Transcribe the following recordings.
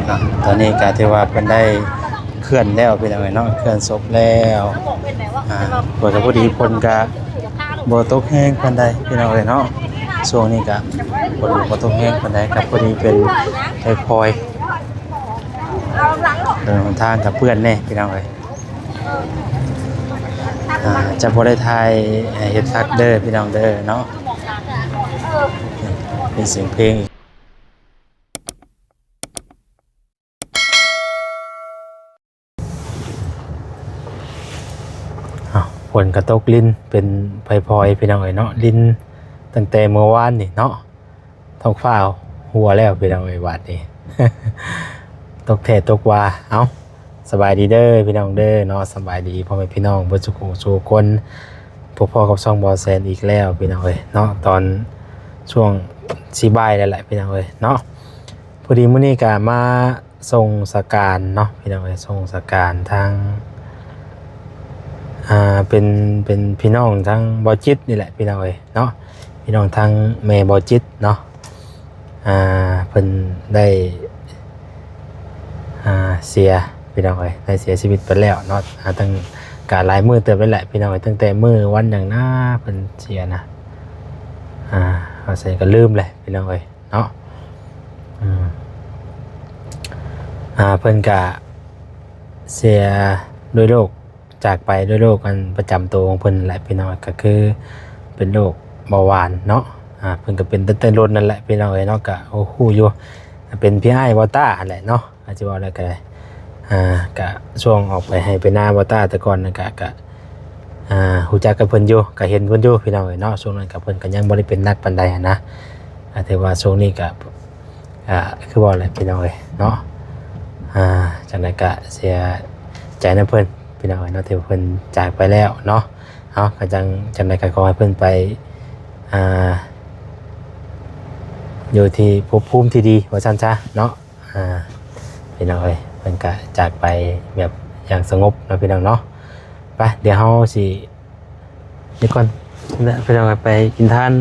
ເນາະ ຕອນນີ້ກໍຖືວ່າເພິ່ນໄດ້ເຄື່ອນແລ້ວພີ່ນ້ອງເອີຍເນາະ ເຄື່ອນສົບແລ້ວ ອ່າ ເພິ່ນກໍພໍດີ ຝົນກໍບໍ່ຕົກແຮງປານໃດພີ່ນ້ອງເອີຍເນາະ ຊ່ວງນີ້ກໍຝົນບໍ່ຕົກແຮງປານໃດ ກໍພໍດີເປັນໄພພອຍ ເອີ ຫົນທາງກໍເປື້ອນແດ່ພີ່ນ້ອງເອີຍ ອ່າ ຈະບໍ່ໄດ້ຖ່າຍໃຫ້ເຫັນຄັກເດີພີ່ນ້ອງເດີເນາະ ເປັນສຽງເພງ ອ້າວ ຝົນກໍຕົກລິນເປັນໄພພອຍພີ່ນ້ອງເອີຍເນາະ ລິນຕັ້ງແຕ່ມື້ວານນີ້ເນາະ ທ້ອງຟ້າຫົວແລ້ວພີ່ນ້ອງເອີຍ ບາດນີ້ ຕົກແທ້ຕົກວ່າ ເອົ້າ ສະບາຍດີເດີພີ່ນ້ອງເດີເນາະ ສະບາຍດີພໍ່ແມ່ພີ່ນ້ອງເບິດສູ່ຜູ້ສູ່ຄົນ ພົບພໍ້ກັບຊ່ອງບໍ່ແຊນອີກແລ້ວພີ່ນ້ອງເອີຍເນາະ ຕອນຊ່ວງຊິບ່າຍແລ້ວແຫຼະພີ່ນ້ອງເອີຍເນາະ ພໍດີມື້ນີ້ກໍມາສົ່ງສະການເນາະພີ່ນ້ອງເອີຍ ສົ່ງສະການທາງ ອ່າ ເປັນ ເປັນພີ່ນ້ອງທາງບໍ່ຈິດນີ້ແຫຼະພີ່ນ້ອງເອີຍເນາະ ພີ່ນ້ອງທາງແມ່ບໍ່ຈິດເນາະ ອ່າ ເພິ່ນໄດ້ ອ່າ ເສຍພີ່ນ້ອງເອີຍ ໄດ້ເສຍຊີວິດໄປແລ້ວເນາະ ອ່າ ຕັ້ງກະຫຼາຍມື້ເຕີບແລ້ວແຫຼະພີ່ນ້ອງເອີຍ ຕັ້ງແຕ່ມື້ວັນຫຍັງນາເພິ່ນເສຍນະ ອ່າ ເອົາໃສ່ກໍລືມແຫຼະພີ່ນ້ອງເອີຍເນາະ ອືມ ອ່າ ເພິ່ນກະເສຍດ້ວຍໂລກ ຈາກໄປດ້ວຍໂລກອັນປະຈຳໂຕຂອງເພິ່ນແຫຼະພີ່ນ້ອງ ກໍຄືເປັນໂລກເບົາຫວານເນາະ ອ່າ ເພິ່ນກໍເປັນຕັ້ງແຕ່ດົນນັ້ນແຫຼະພີ່ນ້ອງເອີຍເນາະ ກໍຮູ້ຢູ່ ເປັນພີ່ອ້າຍບໍ່ຕ້າຫັ້ນແຫຼະເນາະ ອາດຈະເວົ້າໄດ້ກໍໄດ້ ອ່າ ກະຊ່ວງອອກໄປໄຮ່ໄປນາບໍ່ຕ້າແຕ່ກ່ອນນັ້ນກະ ກະ ອ່າ ຮູ້ຈັກກັບເພິ່ນຢູ່ ກະເຫັນເພິ່ນຢູ່ພີ່ນ້ອງເອີຍເນາະ ຊ່ວງນັ້ນກະເພິ່ນກະຍັງບໍ່ໄດ້ເປັນໜັກປານໃດຫັ້ນນະ ອ່າ ຖືວ່າຊ່ວງນີ້ກະ ອ່າ ຄືເວົ້າແຫຼະພີ່ນ້ອງເອີຍເນາະ ອ່າ ຈັ່ງໃດກະເສຍໃຈນຳເພິ່ນພີ່ນ້ອງເອີຍເນາະ ທີ່ວ່າເພິ່ນຈາກໄປແລ້ວເນາະ ເອົາ ກະຈັ່ງ ຈັ່ງໃດກະຂໍໃຫ້ເພິ່ນໄປ ອ່າ ຢູ່ທີ່ພົບພູມທີ່ດີວ່າຊັ້ນຊະເນາະ. ອ່າ ພີ່ນ້ອງເອີຍ ເພິ່ນກະຈາກໄປແບບຢ່າງສະຫງົບເນາະ ພີ່ນ້ອງເນາະ. ໄປ ດຽວເຮົາຊິ ນີ້ກ່ອນ ພີ່ນ້ອງເອີຍ ໄປກິນທານ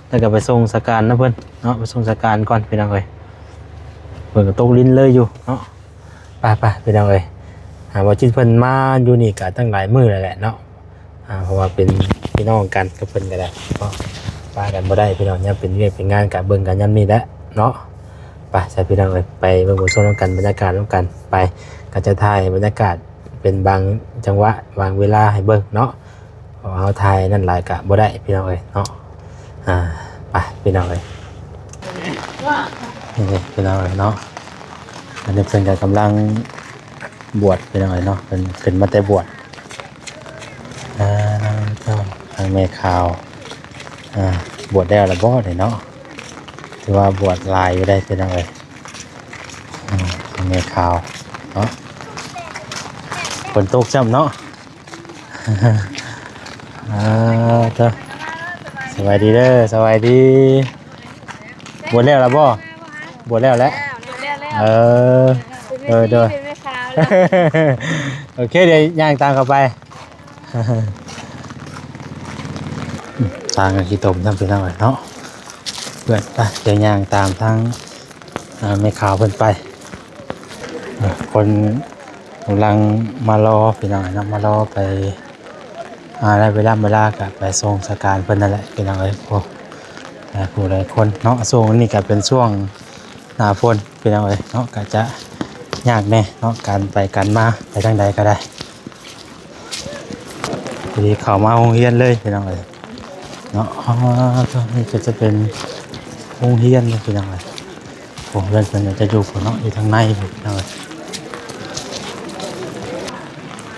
ແລ້ວກະໄປສົ່ງສະການນຳເພິ່ນເນາະ ໄປສົ່ງສະການກ່ອນ ພີ່ນ້ອງເອີຍ. ເພິ່ນກະຕົກລິນເລີຍຢູ່ເນາະ. ໄປໆ ພີ່ນ້ອງເອີຍ ອ່າ ບໍ່ຈິດເພິ່ນມາຢູ່ນີ້ກະຕັ້ງຫຼາຍມື້ແລ້ວແຫຼະເນາະ. ອ່າ ເພາະວ່າເປັນພີ່ນ້ອງກັນກັບເພິ່ນກໍໄດ້ເນາະ ປະກັນບໍ່ໄດ້ພີ່ນ້ອງ ຍາມເປັນວຽກເປັນງານກໍເບິ່ງກັນຍາມນີ້ແຫຼະເນາະ. ໄປຊະພີ່ນ້ອງເອີຍ ໄປເບິ່ງໄປຊົມນຳກັນ ບັນຍາກາດນຳກັນ ໄປ ກໍຈະຖ່າຍບັນຍາກາດເປັນບາງຈັງຫວະບາງເວລາໃຫ້ເບິ່ງເນາະ ເພາະວ່າເຮົາຖ່າຍນັ້ນຫຼາຍກໍບໍ່ໄດ້ພີ່ນ້ອງເອີຍເນາະ. ອ່າ ໄປພີ່ນ້ອງເອີຍ ນີ້ພີ່ນ້ອງເອີຍເນາະ ອັນນີ້ເພິ່ນກໍກຳລັງບວດພີ່ນ້ອງເອີຍເນາະ ເພິ່ນຂຶ້ນມາແຕ່ບວດ. ອ່າ ທາງແມ່ຂາວ ອ່າ ບວດແລ້ວລະບໍ່ນີ້ເນາະ ຖືວ່າບວດຫຼາຍຢູ່ໄດ໋ພີ່ນ້ອງເອີຍ. ອ່າ ທາງແມ່ຂາວເນາະ ຝົນຕົກຊ້ຳເນາະ. ອ່າ ເຈົ້າ ສະບາຍດີເດີ ສະບາຍດີ. ບວດແລ້ວລະບໍ່? ບວດແລ້ວແຫຼະ. ແລ້ວ ແລ້ວ ແລ້ວ ເອີ ເປັນແມ່ ໂດຍ ຊີ ໂດຍ ເປັນແມ່ຂາວແລ້ວ. ໂອເຄ ດຽວຍ່າງຕາມເຂົ້າໄປ ທາງຂີ້ຕົມນຳພີ່ນ້ອງເອີຍເນາະ ເພື່ອນ ໄປ ດຽວຍ່າງຕາມທາງ ອ່າ ແມ່ຂາວເພິ່ນໄປ. ອ່າ ຄົນກຳລັງມາລໍພີ່ນ້ອງເນາະ ມາລໍໄປ ອ່າ ໄດ້ເວລາ ເວລາກໍໄປສົ່ງສະການເພິ່ນນັ້ນແຫຼະພີ່ນ້ອງເອີຍ. ໂອ້ ຫຼາຍຜູ້ຫຼາຍຄົນເນາະ ຊ່ວງນີ້ກໍເປັນຊ່ວງໜ້າຝົນພີ່ນ້ອງເອີຍເນາະ ກໍຈະຍາກແດ່ເນາະ ການໄປການມາ ໄປທາງໃດກໍໄດ້. ພໍດີເຂົ້າມາໂຮງຮຽນເລີຍພີ່ນ້ອງເອີຍເນາະ. ອໍ ນີ້ກໍຈະເປັນໂຮງຮຽນເນາະພີ່ນ້ອງເອີຍ. ໂອ້ ເຮືອນເພິ່ນກໍຈະຢູ່ພຸ້ນເນາະ ຢູ່ທາງໃນພຸ້ນພີ່ນ້ອງເອີຍ.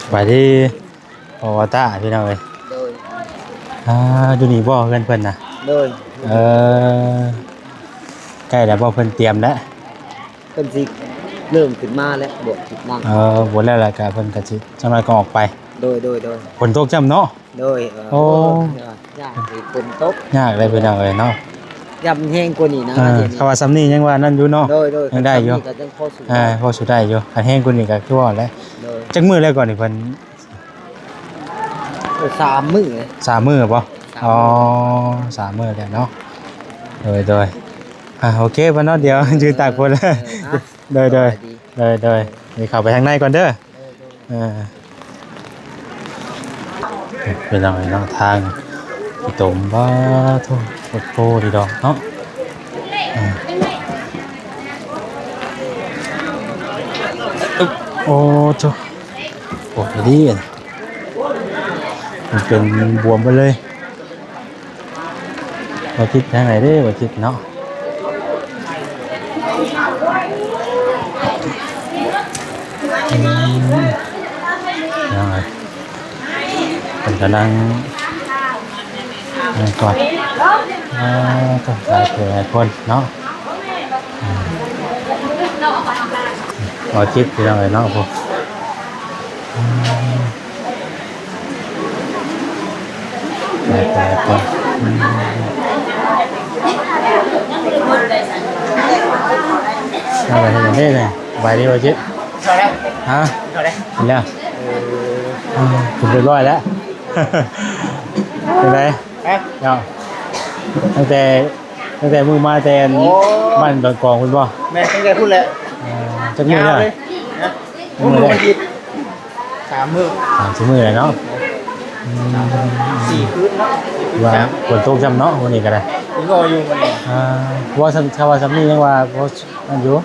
ສະບາຍດີ ພໍ່ວາຕາພີ່ນ້ອງເອີຍ. ໂດຍ. ອ່າ ຢູ່ນີ້ບໍ່ເຮືອນເພິ່ນນະ? ໂດຍ. ເອີ ໃກ້ແລ້ວບໍ່ ເພິ່ນຕຽມແລ້ວ? ເພິ່ນຊິເລີ່ມຂຶ້ນມາແລ້ວ ບວດຂຶ້ນມາ. ເອີ ບວດແລ້ວ ແລ້ວກະເພິ່ນກະຊິຈັກໜ້ອຍກໍອອກໄປ. ໂດຍ ໂດຍ ໂດຍ. ຝົນຕົກຊ້ຳເນາະ. ໂດຍ. ເອີ ໂອ້ ຍາກ ຝົນຕົກ ຍາກເລີຍພີ່ນ້ອງເອີຍເນາະ. ຢ່າມັນແຮງກວ່ານີ້ນະ. ເອີ ຖ້າວ່າຊ່ຳນີ້ຍັງວ່ານັ້ນຢູ່ເນາະ. ໂດຍ ໂດຍ. ຍັງໄດ້ຢູ່ ຄັນຊ່ຳນີ້ກໍຍັງພໍສູ້ໄດ້ ພໍສູ້ໄດ້ຢູ່ ຄັນແຮງກວ່ານີ້ກໍຄືວ່າແຫຼະ. ໂດຍ. ຈັກມື້ແລ້ວກ່ອນນີ້ເພິ່ນ? ໂອ້ ສາມມື້. ສາມມື້ບໍ່? ສາມມື້. ອໍ ສາມມື້ແລ້ວເນາະ. ໂດຍ ໂດຍ. ອ່າ ໂອເຄ ພໍ່ເນາະ ດຽວ ເອີ ຢືນຕາກຝົນ. ເອີ ໂດຍ ໂດຍ. ສະບາຍດີ. ໂດຍ ໂດຍ ນີ້ເຂົ້າໄປທາງໃນກ່ອນເດີ. ເອີ ພີ່ນ້ອງເອີຍເນາະ ທາງຂີ້ຕົມ ບາໂທ ໂຄດໂພດີດອກເນາະ. ເອີ ໂອ້ໂທ ໂອ້ ດີ ມັນເປັນບວມໄປເລີຍ. ບໍ່ຈິດທາງໃດເດ້ ບໍ່ຈິດເນາະ. ອືມ ເພິ່ນກຳລັງ ເອີ ກອດ ອ່າ ຫຼາຍຜູ້ຫຼາຍຄົນເນາະ. ອືມ ບໍ່ຈິດ ພີ່ນ້ອງເອີຍເນາະ ພວກ ອືມ ໄປ ໄປ ໄປ ອືມ ເອົາໄປເຮັດຫຍັງເດ້ນີ້? ສະບາຍດີບໍ່ຈິດ? ເຂົ້າແລ້ວ ຮະ? ເຂົ້າແລ້ວ ກິນແລ້ວ ເອີ ອືມ ກິນຮຽບຮ້ອຍແລ້ວ. ເປັນໃດ? ຮະ? ເນາະ ຕັ້ງແຕ່ ຕັ້ງແຕ່ມື້ມາແຕ່ ໂອ້ ບ້ານດອນກອງພຸ້ນບໍ່? ແມ່ນ ຕັ້ງແຕ່ພຸ້ນແຫຼະ. ເອີ ຈັກມື້ແລ້ວ? ຍາວເລີຍ ຮະ? ພຸ້ນ ມື້ໃດ? ວັນອາທິດ ສາມມື້ ສາມສີ່ມື້ແລ້ວເນາະ. ອືມ ສີ່ຄືນເນາະ ວ່າຝົນຕົກຊ້ຳເນາະ ມື້ນີ້ກໍໄດ້ ອີງໍຢູ່ມື້ນີ້. ອ່າ ວ່າຊ້ຳ ຖ້າວ່າຊ້ຳນີ້ຍັງວ່າພໍນັ້ນຢູ່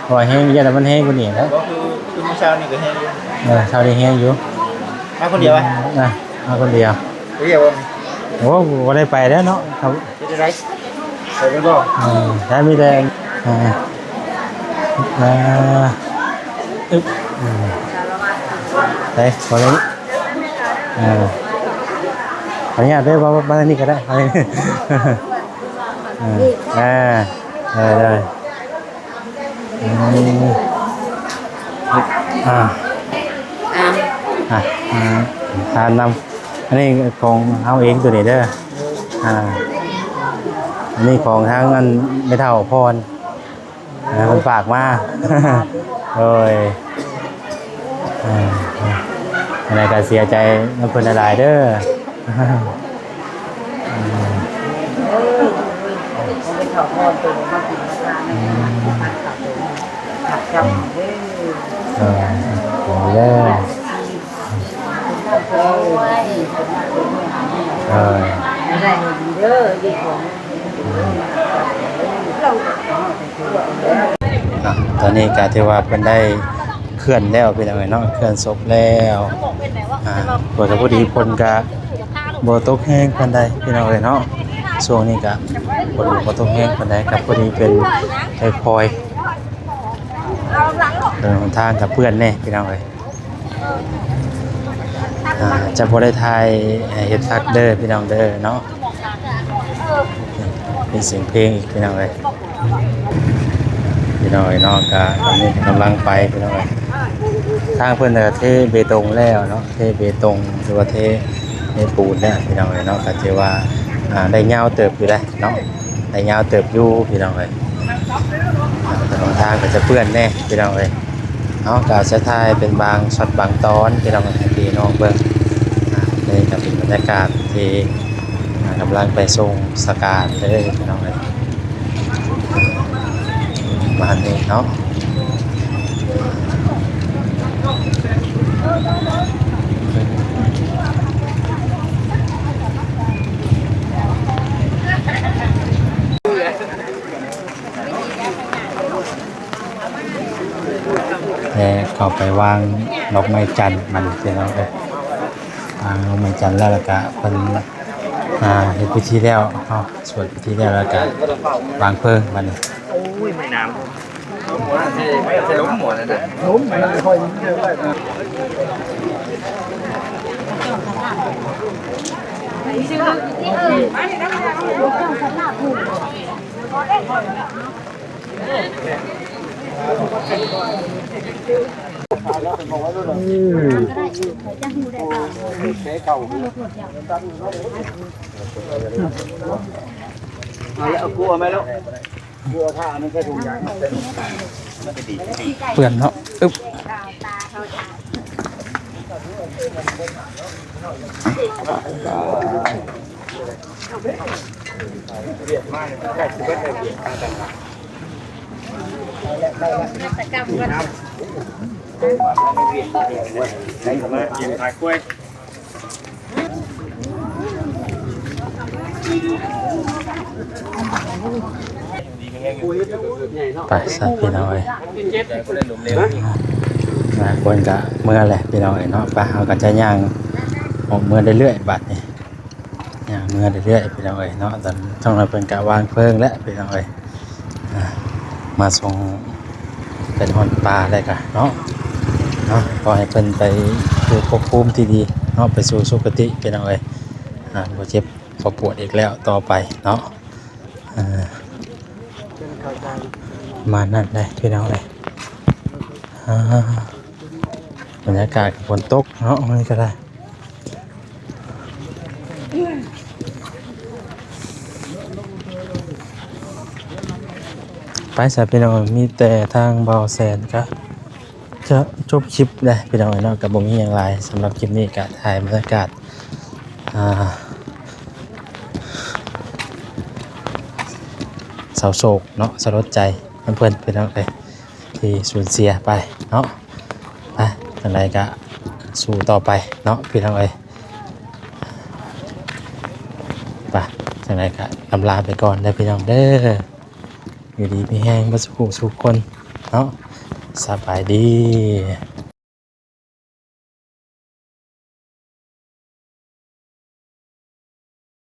ເພາະວ່າແຮງ ຢ້ານແຕ່ມັນແຮງກວ່ານີ້ນະ. ກໍຄື ຄືມື້ເຊົ້ານີ້ກໍແຮງຢູ່. ເອີ ເຊົ້ານີ້ແຮງຢູ່. ມາຄົນດຽວຫວາ? ອືມ ນະ ມາຄົນດຽວ. ໄປດຽວບໍ່? ໂອ້ ບໍ່ໄດ້ໄປແລ້ວເນາະ. ເຮັດຈັ່ງໃດ? ໄປເລີຍບໍ່? ເອີ ໄດ້ ມີແຕ່ ເອີ ເອີ ອຶບ ເອີ ໄປ ຂໍອະນຸຍາດ ເອີ ຂໍອະນຸຍາດເດີ ມາ ມາທາງນີ້ກໍໄດ້ ເອີ ເອີ ເອີ ໄດ້. ອືມ ອ່າ ອ່າ ອ່າ ທານນຳ. ອັນນີ້ຂອງເຮົາເອງໂຕນີ້ເດີ. ອ່າ ອັນນີ້ຂອງທາງອັນແມ່ເຖົ້າພອນ ອ່າ ເພິ່ນຝາກມາ. ໂດຍ. ອ່າ ອັນໃດກໍເສຍໃຈນຳເພິ່ນຫຼາຍໆເດີ. ອືມ ເອີ ເອີ ເອີ ຕອນນີ້ກໍຖືວ່າເພິ່ນໄດ້ ເຄື່ອນແລ້ວພີ່ນ້ອງເອີຍເນາະ ເຄື່ອນສົບແລ້ວ. ອ່າ ເພິ່ນກໍພໍດີ ຝົນກໍບໍ່ຕົກແຮງປານໃດພີ່ນ້ອງເອີຍເນາະ. ຊ່ວງນີ້ກໍຝົນບໍ່ຕົກແຮງປານໃດ ກໍພໍດີເປັນຄ່ອຍໆ ເດີນທາງກໍເປື້ອນແດ່ພີ່ນ້ອງເອີຍ. ອ່າ ຈະບໍ່ໄດ້ຖ່າຍໃຫ້ເຮັດພັກເດີພີ່ນ້ອງເດີເນາະ. ມີສຽງເພງອີກພີ່ນ້ອງເອີຍ ພີ່ນ້ອງເອີຍເນາະ. ກະຕອນນີ້ກຳລັງໄປພີ່ນ້ອງເອີຍ ທາງເພິ່ນກະເທເບຕົງແລ້ວເນາະ ເທເບຕົງ ຫຼືວ່າເທ ເທປູນແລ້ວພີ່ນ້ອງເອີຍເນາະ. ກະຖືວ່າ ອ່າ ໄດ້ຍາວເຕີບຢູ່ເດ້ເນາະ ໄດ້ຍາວເຕີບຢູ່ພີ່ນ້ອງເອີຍ. ອ່າ ຖະໜົນທາງກະຈະເປື້ອນແດ່ພີ່ນ້ອງເອີຍ. ເຮົາກໍຈະຖ່າຍເປັນບາງຊັອດບາງຕອນພີ່ນ້ອງໃຫ້ພີ່ນ້ອງເບິ່ງ. ອ່າ ນີ້ກໍເປັນບັນຍາກາດທີ່ ອ່າ ກຳລັງໄປສົ່ງສະການເດີພີ່ນ້ອງເອີຍ ປະມານນີ້ເນາະ. ແລະ ເຂົ້າໄປວາງດອກໄມ້ຈັນມັນ ພີ່ນ້ອງເອີຍ. ວາງດອກໄມ້ຈັນແລ້ວ ແລ້ວກະເພິ່ນ ອ່າ ເຮັດພິທີແລ້ວເນາະ ສວດພິທີແລ້ວ ແລ້ວກະວາງເພີງບັດນີ້. ໂອ້ຍ ແມ່ນ້ຳ ເປື້ອນເນາະ ອຶບ. ນະມັດສະການກ່ອນ. ໄປຊະພີ່ນ້ອງເອີຍ ຫຼາຍຄົນກະເມືອແຫຼະພີ່ນ້ອງເອີຍເນາະ. ໄປ ເຮົາກະຈະຍ່າງອອກເມືອເລື້ອຍໆ ບາດນີ້ ຍ່າງເມືອເລື້ອຍໆ ພີ່ນ້ອງເອີຍເນາະ. ຕອນທາງນັ້ນເພິ່ນກະວາງເພີງແລ້ວພີ່ນ້ອງເອີຍ ອ່າ ມາສົ່ງເປັນຮອດປ່າແລ້ວກະເນາະ ເນາະ ຂໍໃຫ້ເພິ່ນໄປຢູ່ພົບພູມທີ່ດີເນາະ ໄປສູ່ສຸຄະຕິພີ່ນ້ອງເອີຍ ອ່າ ບໍ່ເຈັບບໍ່ປວດອີກແລ້ວຕໍ່ໄປເນາະ. ອ່າ ປະມານນັ້ນແຫຼະພີ່ນ້ອງເອີຍ. ອ່າ ບັນຍາກາດກໍຝົນຕົກເນາະ ມັນກໍໄດ້ ໄປຊະພີ່ນ້ອງ ມີແຕ່ທາງບ່າວແສນກະຈະຈົບຄລິບແຫຼະພີ່ນ້ອງເອີຍເນາະ. ກໍບໍ່ມີຫຍັງຫຼາຍ ສຳລັບຄລິບນີ້ກະຖ່າຍບັນຍາກາດ ອ່າ ເສົ້າໂສກເນາະ ສະຫຼົດໃຈນຳເພິ່ນພີ່ນ້ອງເອີຍ ທີ່ສູນເສຍໄປເນາະ. ໄປ ຈັ່ງໃດກະສູ້ຕໍ່ໄປເນາະ ພີ່ນ້ອງເອີຍ. ໄປ ຈັ່ງໃດກະອຳລາໄປກ່ອນເດີພີ່ນ້ອງເດີ ຢູ່ດີມີແຮງເບິດສູ່ຜູ້ສູ່ຄົນເນາະ. ສະບາຍດີ.